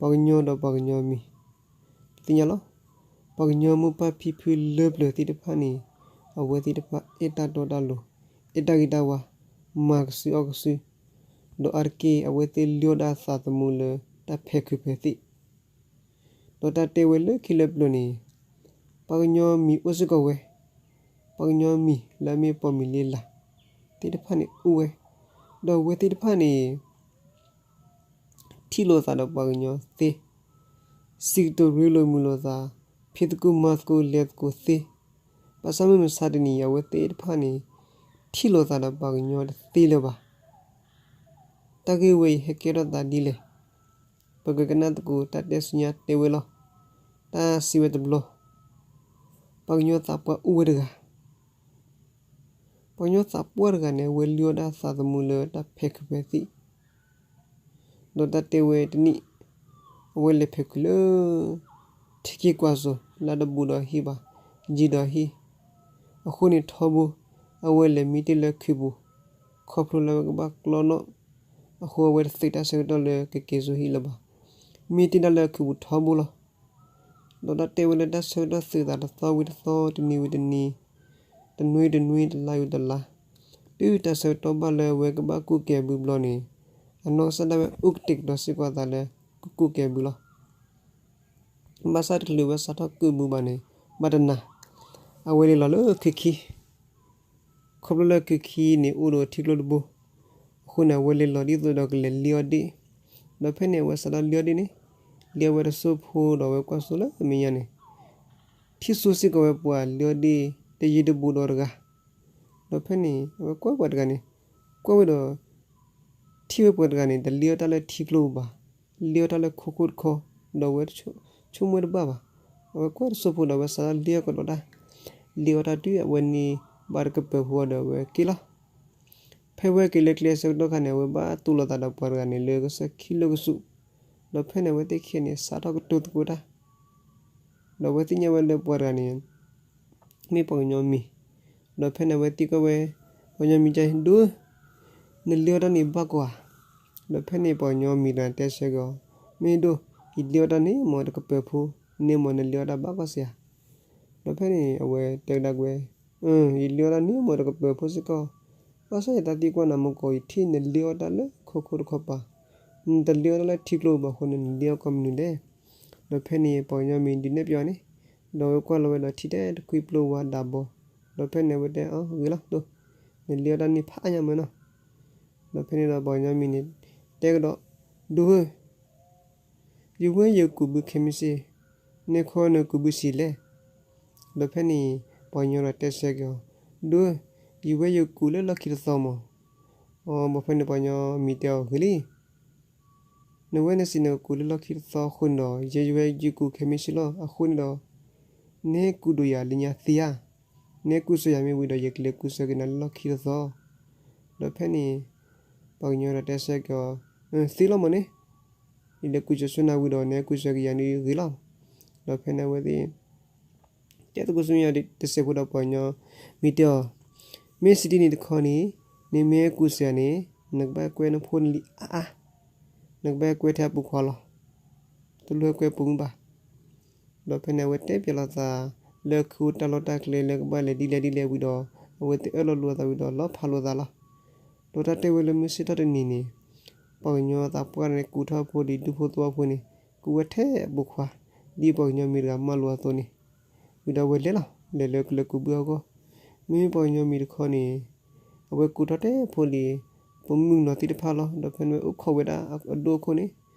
ပှၤကညီဒီးပှၤကညီမံၤ, ပသ့ၣ်ညါလီၤ. ပှၤကညီမိၢ်ပၢ်ဖံဖုလၢပျၢၤသ့ၣ်တဖၣ်န့ၣ်, အဝဲသ့ၣ်တဖၣ်အဲၣ်တၢ်တီတၢ်လိၤ, အဲၣ်တၢ်ဂ့ၤတၢ်ဝါ, မၤကစုအီၣ်ကစု, ဒီးအါတက့ၢ်အဝဲသ့ၣ်လုၢ်အီၣ်ဒၣ်သးသမူလၢတၢ်ဖဲးခုးဖဲးသံၣ်, ဒီးတၢ်တဲဝဲလၢခံလၢပျၢၤန့ၣ်, ပှၤကညီမံၤအိၣ်စ့ၢ်ကီးဝဲ, ပှၤကညီမံၤလၢအမ့ၢ်ပိာ်မုၣ်လ့လးသ့ၣ်တဖၣ်န့ၣ်အိၣ်ဝဲ, ဒီးအဝဲသ့ၣ်တဖၣ်န့ၣ် ထံၣ်လိာ်သးဒီးပှၤကညီသ့, စံးကတိၤရ့လိာ်မုာ်လိာ်သး, ဖံးသကိးမၤသကိးလဲၤသကိးသ့, ဘၣ်ဆၣ်မုၢ်မဆါတနံၤအံၤ အဝဲသ့ၣ်တဖၣ်န့ၣ် ထံၣ်လိာ်သးဒီးပှၤကညီတသ့လၢၤဘၣ်. တၢ်ဂ့ၢ်ဝဲအံၤဟဲကဲထီၣ်သးဒ်လဲၣ်. ပကကနၣ်သကိးတၢ်တဲဆူညါတဲဝဲလီၤ. တၢ်စံးဝဲတဘျီ, ပှၤကညီသးပှၢ်အိၣ်ဝဲတဂၤ ပှၤကညီသးပှၢ်တဂၤန့ၣ် အဝဲလုၢ်အီၣ်ဒၣ်သးသမူလၢတၢ်ဖဲးခုးဖဲးသံၣ်, ဒီးတၢ်တဲဝဲတနံၣ်, အဝဲလဲၤဖဲးခုးလၢ ထံခံကွၢ်စိၤ လၢတဘူးဒီးဟံၣ်ဘၣ်, ယံၤဒီးဟံၣ်, အဃိန့ၣ်ထီဘိ, အဝဲလဲၤမံတ့ၢ်လၢခုးပူၤ, ခီဖျိလၢအဝဲကဘၣ်ကျီနီၣ်, အဃိအဝဲတသုးတၢ်ဆၢကတီၢ်လၢကက့ၤစိဟံၣ်လၢၤဘၣ်, မံတ့ၢ်ဒၣ်လၢခုးပူၤထီဘိလီၤ. ဒီးတၢ်တဲဝဲလၢတၢ်ဆၢကတီၢ်သုးသးတသီဝံၤတသီ တနံၤဝံၤတနံၤ, တနွံတနွံတလါဝံၤတလါ, တုၤတၢ်ဆၢကတီၢ်ဘၣ်လၢအဝဲကဘၣ်ကူၣ်ကဲၤဘုဘျီန့ၣ်, အနီၢ်ကစၢ်ဒၣ်ဝဲအိၣ်ကတဲာ်ကတီၤစ့ၢ်ကီးအသးလၢကကူၣ်ကဲၤဘုလီၤ. ဘၣ်ဆၣ်တချုးဝဲစးထီၣ်ကူၣ်ဘုဘၣ်န့ၣ်, ဘၣ်တနၤ, အဝဲလဲၤလီၤလၢခုးခံ ခီဖျိလၢခုးခံန့ၣ်အိၣ်ဒီးထံကျိတဘိ, အဃိန့ၣ် အဝဲလဲၤလီၤဒ်သိးဒီးကလဲၤလံၣ်အီၣ်ဒ့ၣ်, ဒီးဖဲန့ၣ် အဝဲစးထီၣ်လံၣ်အီၣ်ဒ့ၣ်န့ၣ်, လံၣ်အီၣ်ဝဲတစိၢ်ဖိဒီးအဝဲကွၢ်စိလၢမဲာ်ညါန့ၣ်, ထံၣ်ဆိစ့ၢ်ကီးဝဲပှၤလံၣ်အီၣ်ဒ့ၣ်တယံၤတဘူးဒီးတဂၤ, ဒီးဖဲန့ၣ် အဝဲကွၢ်ပှၤတဂၤန့ၣ်, ကွၢ်ဝဲဒီး ထံၣ်ဝဲပှၤတဂၤန့ၣ် တလံၣ်အီၣ်တၢ်လၢထံကျိပူၤဘၣ်, လံၣ်အီၣ်တၢ်လၢခိခိၣ်တခီ, ဒီးအဝဲဆိကမိၣ်တဘၣ်ဘၣ်, အဝဲကွၢ်တစိၢ်ဖိဒီးအဝဲစးထီၣ်လံၣ်အီၣ်ကဒီးတၢ်, လံၣ်အီၣ်တၢ်တုၤအဝဲန့ၢ်ဘၣ်တကပၤဖိဒီးအဝဲက့ၤလီၤ. ဖဲဝဲက့ၤလၢကျဲဆၢကတီၢ်ခါန့ၣ် အဝဲဘၣ်တူၢ်လိာ်သးဒီးပှၤတဂၤန့ၣ်လၢကစၢၢ်ခံလိာ်ကဆူး, ဒီးဖဲန့ၣ် အဝဲသ့ၣ်ခံဂၤန့ၣ် စးထီၣ်ကတိၤသကိးတၢ်, ဒီးအဝဲသ့ၣ်ညါဝဲလၢပှၤတဂၤန့ၣ် မ့ၢ်ပှၤကညီမံၤ, ဒီးဖဲန့ၣ် အဝဲသံကွၢ်ဝဲ ပှၤကညီမံၤက ဒိၣ်ဧၢ, နလံၣ်အီၣ်တၢ်န့ၣ်ဘၣ်ကီဧါ, ဒီးဖဲန့ၣ် ပှၤကညီမံၤတဂၤတဲဆၢက့ၤအီၤ, မ့ၢ်ဒိၣ်, ယလံၣ်အီၣ်တၢ်န့ၣ်မ့ၢ်တကပၤဖိ, န့ၣ်မ့ၢ်နလံၣ်အီၣ်တၢ်ဘၣ်ကီစ့ၢ်ဧါ. ဒီးဖဲန့ၣ် အဝဲတဲကဒါကွဲ ယလံၣ်အီၣ်တၢ်န့ၣ်မ့ၢ်တကပၤဖိစ့ၢ်ကီး, ဘၣ်ဆၣ်ယသးသံကွၢ်နၤမ့ၢ်ကီး ယထံၣ်နလံၣ်အီၣ်တၢ်လၢခိခိၣ်တခီပၤ, နတလံၣ်အီၣ်တၢ်လၢထံကျိဘၣ်အဃိန့ၣ် နလံၣ်အီၣ်ကီၢ်မနုၤလဲၣ်. ဒီးဖဲန့ၣ် ပှၤကညီမံၤဒုးနဲၣ်ပၠးန့ၣ်, ဒီးအဝဲကွၢ်လီၤဝဲဒီးထံၣ်ထဲတခွံပျိဝါဒးဘီ, ဒီးဖဲန့ၣ် အဝဲတဲအီၤ ဂ့ၤလီၤဒိၣ်, နလံၣ်အီၣ်တၢ်န့ၣ်ဖးအါညါမ့ၢ်နီၤ. ဒီးဖဲန့ၣ်ဒီးပှၤကညီမံၤန့ၣ် တဲကဒီး, ဒိၣ်ဧၢ ယဝဲယကူးဘုခဲမုၢ်ဆ့ၣ်, နဲခီနကူးဘုဆံးလဲၣ်. ဒီးဖဲန့ၣ် ပှၤကညီဒီးတဲဆၢက့ၤအီၤ, ဒိၣ်ဧၢ, ယဝဲယကူးလၢလီၢ်ခံတသီမး. အဘၣ်ဖဲန့ၣ်ပှၤကညီမံၤတဲအီၤဂ့ၤလံ, နဝဲနစံးနကကူးလၢလီၢ်ခံတသီအဃိန့ၣ်ဒီး ယဲယဝဲယကူးခဲမုၢ်ဆ့ၣ်လီၤ. အဃိန့ၣ်ဒီး နဟဲကူးဒိၣ်ယၤလၢညါသ့ဧါ. နဟဲကူးစၢၤယၤမ့ၢ်ဝံၤဒီး ယကလဲၤကူးစၢၤက့ၤနၤလၢလီၢ်ခံတသီ. ဒီးဖဲန့ၣ် ပှၤကညီဒီးတဲဆၢက့ၤအီၤ, သ့လီၤမးန့ၣ်, ယလဲၤကူးစၢၤဆူနၤဝံၤဒီး နဟဲကူးစၢၤက့ၤယၤန့ၣ်ဂ့ၤလီၤ. ဒီးဖဲန့ၣ်အဝဲသ့ၣ် တဲသကိးဆူညါတစဲးဖိဒီးပှၤကညီမံၤတဲအီၤ, မ့ၢ်စံးဒ်န့ၣ်တခီန့ၣ်, နမ့ၢ်ဟဲကူးစၢၤယၤန့ၣ် နကဘၣ်ကွဲနဖိနလံၤအါအါ, နကဘၣ်ကွဲထဲအပိာ်ခွါလီၤ. တလိၣ်ဟဲကွဲပိာ်မုၣ်ဘၣ်. ဒီးဖဲန့ၣ် အဝဲတဲပၠးလိာ်သး လၢခူတၢ်လီၢ်တၢ်ကျဲလၢကဘၣ်လဲၤဒ်လဲၣ်ဒ်လဲၣ်ဝံၤဒီး အဝဲသ့ၣ်အၢၣ်လီၤလိာ်အသးဝံၤဒီး လီၤဖးလိာ်သးလီၤ. ဒီးတၢ်တဲဝဲလၢမုၢ်ဆ့ၣ်ထီၣ်တနံၤန့ၣ် ပှၤကညီသးပှၢ်န့ၣ် ကူးထီၣ်ဖိလံၤဒူဖိသဝီဖိန့ၣ် ကူးဝဲထဲအပိာ်ခွါ ဒ်ပှၤကညီမံၤတဂၤမၢလိာ်အသိးန့ၣ်, ဝံၤဒီးအဝဲလဲၤလီၤ လဲၤလၢကလဲၤကူးဘုအဂီၢ်. မ့မ့ၢ်ပှၤကညီမံၤတခီန့ၣ် အဝဲကူးထီၣ်ထဲဖိလံၤ ပိာ်မုၣ်ကနီၤသ့ၣ်တဖၣ်လီၤ. ဒီးဖဲန့ၣ်ဝဲအိၣ်ခိးဝဲဒၣ်အဒိၣ်အခိၣ်န့ၣ်,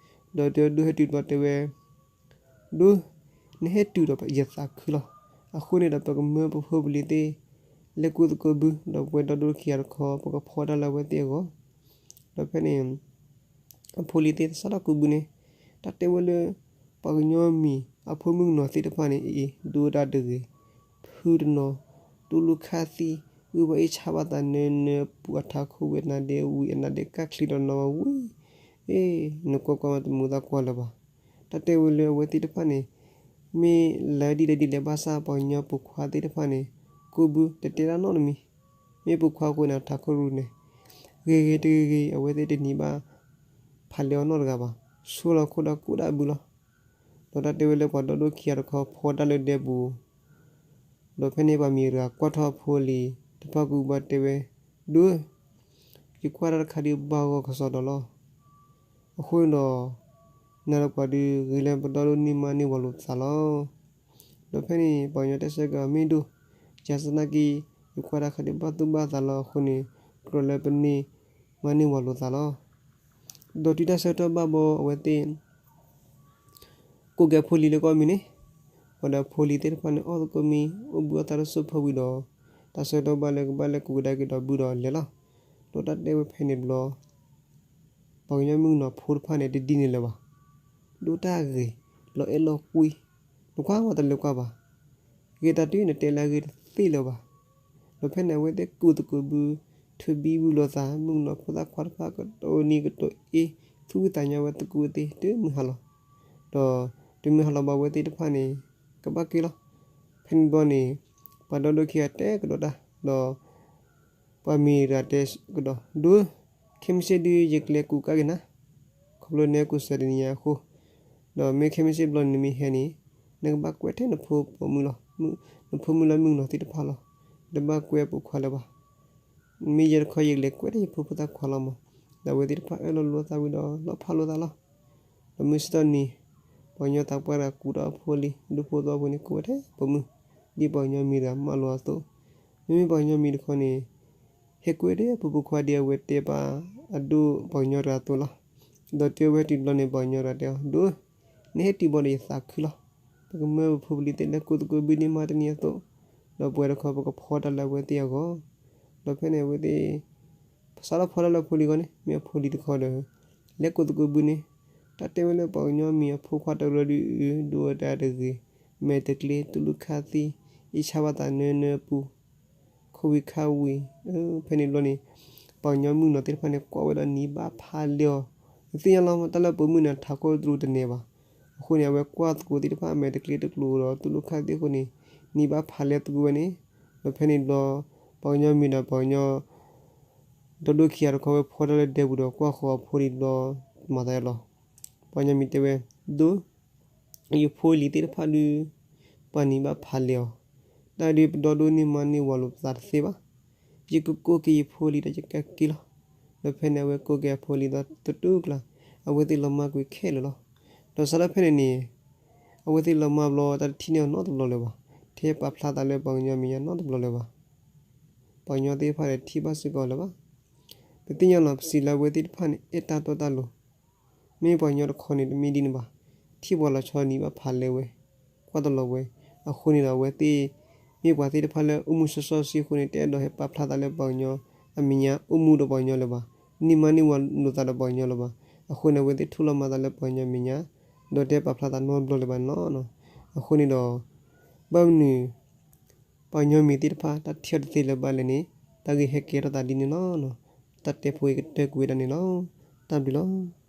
ဒီးတဲဒိၣ်ဟဲတုၤတဘျီတဲဝဲ ဒိၣ်, နဟဲတုၤဒီးယသးခုလီၤ. အဃိန့ၣ်ဒီးပကမၢပဖိပလံၤသ့ၣ် လဲၤကူးသကိးဘု ဒီးပဝဲဒီဒိၣ်ခံဂၤတခီ ပကဖီတၢ်လၢအဝဲသ့ၣ်အဂီၢ်. ဒီးဖဲန့ၣ် အဖိလံၤသ့ၣ်သးစၢ်ထီၣ်ကူးဘုန့ၣ် တၢ်တဲဝဲလၢ ပှၤကညီမံၤအဖိမုၣ်ကနီၤသ့ၣ်တဖၣ်န့ၣ်အံၤ ဒိၣ်တၢ်တဂ့ၤ, ဖုတနီၤ, တူၢ်လိာ်ခါသံ, ဂုာ်ဘၣ်အ့ၣ်ဆါဘၣ်သး နနၢပူၤအထးခိၣ်ဝံၤအနါဒဲးဝံၤ အနါဒဲးကၢ်ချံဒီးနီၤဝံၤ, အ့ နကွၢ်ကွၢ်မးတမူသးကွၢ်လၢၤဘၣ်. တၢ်တဲဝဲလၢအဝဲသ့ၣ်တဖၣ်န့ၣ် မ့ၢ်လၢဒ်လဲၣ်ဒ်လဲၣ်ဘၣ်ဆၣ် ပှၤကညီပိာ်ခွါသ့ၣ်တဖၣ်န့ၣ် ကူးဘုတတဲတၢ်နီတမံၤ. မ့ၢ်ပိာ်ခွါအဃိန့ၣ် ထးခိၣ်ရူၤန့ၣ် ဂ့ၤဂ့ၤတဂ့ၤဂ့ၤ အဝဲသ့ၣ်တနံၤဘၣ် ဖးလဲအီၤနီတဂၤဘၣ်. ဆိလီၤခိၣ်ဒီးကူးတၢ်ဘုလီၤ. ဒီးတၢ်တဲဝဲလၢပှၤဒီဒိၣ်ခံဂၤတခီဖီတၢ်လၢဒဲပူၤ, ဒီးဖဲန့ၣ်ပှၤမံၤတဂၤကွၢ်ထီၣ်အဖိအလံၤတဖၣ်ကူးဘၣ်တဲဝဲ, ဒိၣ်, ယကွၢ်တၢ်တခါဒုးဘၣ်ဂီၢ်ကစီဒီလီၤ. အဃိန့ၣ်ဒီး နၤဒီးပှၤဒုးဂ့ၤလၢပဒီဒိၣ်န့ၢ်မါန့ၢ်ဝၤလိာ်ပသးလီၤ. ဒီးဖဲန့ၣ် ပှၤကညီတဲဆၢက့ၤအီၤ မ့ၢ်ဒိၣ်, ယၤစနာ်က့ ယကွၢ်တၢ်ခါဒုးဘၣ်သူၣ်ဘၣ်သးလီၤအဃိန့ၣ် ကြၢးလၢပန့ၢ်မါန့ၢ်ဝၤလိာ်သးလီၤ. ဒီးတုၤတၢ်ဆၢကတီၢ်ဘၣ်ဘီအဝဲသ့ၣ် ကိးက့ၤအဖိလံၤလၢကီၢ်မံၤန့ၣ်, ပှၤဒီးအဖိလံၤသ့ၣ်တဖၣ်န့ၣ် အီၣ်သကိးမံ အိၣ်ဘှံးအိၣ်သါတစိၢ်ဖိဝံၤဒီး တၢ်ဆၢကတီၢ်ဘၣ်လၢကဘၣ်လဲၤကူးကဒါက့ၤဒီးဘုဒီးလဲၤလီၤ. ဒီးတၢ်တဲဝဲဖဲန့ၣ်ဘျီ ပှၤကညီမုၣ်ကနီၤဖိတဖၣ်န့ၣ် တဒ်န့ၣ်လၢၤဘၣ်. ဒိၣ်တၢ်ဂ့ၤ, လီၤအဲၣ်လီၤကွံ, နကွၢ်ဝဲတလဲၤကွၢ်ဘၣ်. ဂ့ၤတၢ်တုၤနတဲလၢအဂ့ၤတသ့လၢၤဘၣ်. ဒီးဖဲန့ၣ်အဝဲသ့ၣ်ကူးသကိးဘု, ထုးဘံဘူလိာ်သး, မုၣ်ကနီၤဖိသၣ်ခွါတဖၣ်ကတိၤနံၤကတိၤအ့, သူၣ်ဝံၣ်သးညီဝဲသကိးသ့ၣ် တမုၢ်ဟါလီၤ. ဒီးတမုၢ်ဟါလီၤဘၣ်အဝဲသ့ၣ်တဖၣ်န့ၣ် ကဘၣ်က့ၤလီၤ. ဖဲန့ၣ်ဘျီန့ၣ် ပှၤဒီဒိၣ်ခံဂၤတဲကဒီးတၢ်, ဒီး ပှၤမံၤတဂၤတဲကဒီး, ဒိၣ်, ခဲမုၢ်ဆ့ၣ်ဒုးယကလဲၤကူးကဒါက့ၤနၤ, ခီဖျိနဟဲကူးစၢၤတနံၤညါအဃိ, ဒီးမ့ၢ်ခဲမုၢ်ဆ့ၣ်ဘျီန့ၣ်နမ့ၢ်ဟဲန့ၣ် နကဘၣ်ကွဲးထဲနဖိပိာ်မုၣ်လီၤ, နဖိမုၣ်လၢမုၣ်ကနီၤသ့ၣ်တဖၣ်လီၤ. တဘၣ်ကွဲးပိာ်ခွါလၢၤဘၣ်. မ့ၢ်ယဲတခီယကလဲၤကွဲးထဲယဖိဖိသၣ်ခွါလီၤမး. ဒီးအဝဲသ့ၣ်တဖၣ်အၢၣ်လီၤလိာ်သးဝံၤဒီးလီၣ်ဖးလိာ်သးလီၤ. ဒီးမုၢ်ဆ့ၣ်ထီၣ်နံၤ, ပှၤကညီသးပှၢ်တဂၤကူးထီၣ်အဖိလံၤ, ဒူဖိသဝီဖိန့ၣ် ကူးဝဲထဲပိာ်မုၣ်, ဒ်ပှၤကညီမံၤတဂၤမၢလိာ်အသိး, မ့မ့ၢ်ပှၤကညီမံၤတခီန့ၣ် ဟဲကွဲးထဲအဖိပိာ်ခွါဒ်အဝဲတဲပာ်အဒိၣ်ပှၤကညီတဂၤအသိးလီၤ. ဒီးတုၤအဝဲတုၤတဘျီန့ၣ် ပှၤကညီတဂၤတဲအီၤ, ဒိၣ်, နဟဲတုၤဘၣ်ဒီးယသးခုလီၤ. ပကမၢပဖိပလံၤသ့ၣ်လဲၤကူးသကိးဘုန့ၢ်မါတနံၤအသိး, ဒီးပဝဲတခီပကဖီတၢ်လၢအဝဲသ့ၣ်အဂီၢ်. ဒီးဖဲန့ၣ်အဝဲသ့ၣ် ပစးထီၣ်ဖီတၢ်လၢအဖိလံၤအဂီၢ်န့ၣ် မ့ၢ်အဖိလံၤတခီဒီး လဲၤကူးသကိးဘုန့ၣ်, တၢ်တဲဝဲလၢပှၤကညီမံၤအဖိခွါတရၢဒုး ဒိးဝဲဒၣ်တဂ့ၤ, မဲာ်တကျ့ တူၢ်လိာ်ခါသံ, အ့ၣ်ဆါဘၣ်သးနၢနၢအပူၤ, ခီဝံၤခါဝံၤ, ဖဲန့ၣ်ဘျီန့ၣ် ပှၤကညီမုၣ်ကနီၤသ့ၣ်တဖၣ်န့ၣ် ကွၢ်ဝဲဒီးနံၤဘၣ်ဖးလဲအီၤ, နသ့ၣ်ညါလီၤ တၢ်လၢပိာ်မုၣ်န့ၣ် ထးခိၣ်တရူးတန့ၢ်ဘၣ်. အဃိန့ၣ် အဝဲကွၢ်သကိးသ့ၣ်တဖၣ် မဲာ်တကျ့တကျိၤဒီးတူၢ်လိာ်ခါသံအဃိန့ၣ် နံၤဘၣ်ဖးလဲသကိးဝဲန့ၣ်, ဒီးဖဲန့ၣ်ဘျီ ပှၤကညီမံၤဒီးပှၤကညီ ဒီဒိၣ်ခံဂၤတခီဝဲဖီတၢ်လၢဒဲပူၤဒီးကွၢ်ဃီၤအဖိလံၤဘျီ မၤသးလီၤ. ပှၤကညီမံၤတဲဝဲ, ဒိၣ်, ယဖိလံၤသ့ၣ်တဖၣ်ဒုး ပှၤနံၤဘၣ်ဖးလဲအီၤ, တၢ်ဒုးပဒီဒိၣ်န့ၢ်မါန့ၢ်ဝၤလိာ်ပသးတသ့ဘၣ်. ယကကိးက့ၤယဖိလံၤဒီးယကက့ၤလီၤ. ဒီးဖဲန့ၣ်အဝဲကိးက့ၤအဖိလံၤဒီးသတူၢ်ကျါ, အဝဲသ့ၣ်လီၤမၢ်ကွံာ်ခဲလၢာ်လီၤ. ဒီးစးထီၣ်ဖဲန့ၣ်န့ၣ် အဝဲသ့ၣ်လီၤမၢ်ဘျီတၢ်တထံၣ်န့ၢ်အီၤနီတဘျီလၢၤဘၣ်, ထဲပာ်ဖျါသးလၢပှၤကညီမဲာ်ညါနီတဘျီလၢၤဘၣ်. ပှၤကညီသ့ၣ်တဖၣ်ဒီးထံၣ်ဘၣ်စ့ၢ်ကီးလၢၤဘၣ်. ပသ့ၣ်ညါလီၤ ပစံးလၢအဝဲသ့ၣ်တဖၣ်န့ၣ် အဲၣ်တၢ်တီတၢ်လိၤ, မ့ၢ်ပှၤကညီတခီန့ၣ် တမ့ၢ်ဒ်န့ၣ်ဘၣ်. ထံၣ်ပှၤလီၤဆီနံၤဘၣ်ဖးလဲဝဲ, ကွၢ်တလီၤဝဲ, အဃိန့ၣ်ဒီးအဝဲသ့ၣ် မ့ၢ်ပှၤသ့ၣ်တဖၣ်လၢအိၣ်မူစီစီဆှံအဃိန့ၣ် တအဲၣ်ဒိးဟဲပာ်ဖျါသးလၢပှၤကညီအမဲာ်ညါ အိၣ်မူဒီးပှၤကညီလၢၤဘၣ်, န့ၢ်မါန့ၢ်ဝၤလိာ်သးဒီးပှၤကညီလၢၤဘၣ်. အဃိန့ၣ် အဝဲသ့ၣ်ထိၣ်လီၤမၤသးလၢပှၤကညီမဲာ်ညါ, ဒီးတပာ်ဖျါသးနီတဘျီလၢၤဘၣ်န့ၣ်လီၤ. အဃိန့ၣ်ဒီး ဘၣ်မနုၤ ပှၤကညီမံၤသ့ၣ်တဖၣ် တၢ်ထံၣ်အီၤတသ့လၢၤဘၣ်လဲၣ်န့ၣ် တၢ်ဂ့ၢ်ဟဲကဲထီၣ်သးဒ်န့ၣ်လီၤ. တၢ်တဲဖိအံၤကတၢၢ်ကွံာ်ဝဲဒၣ်န့ၣ်လီၤ. တၢ်ဘျုးလီၤ.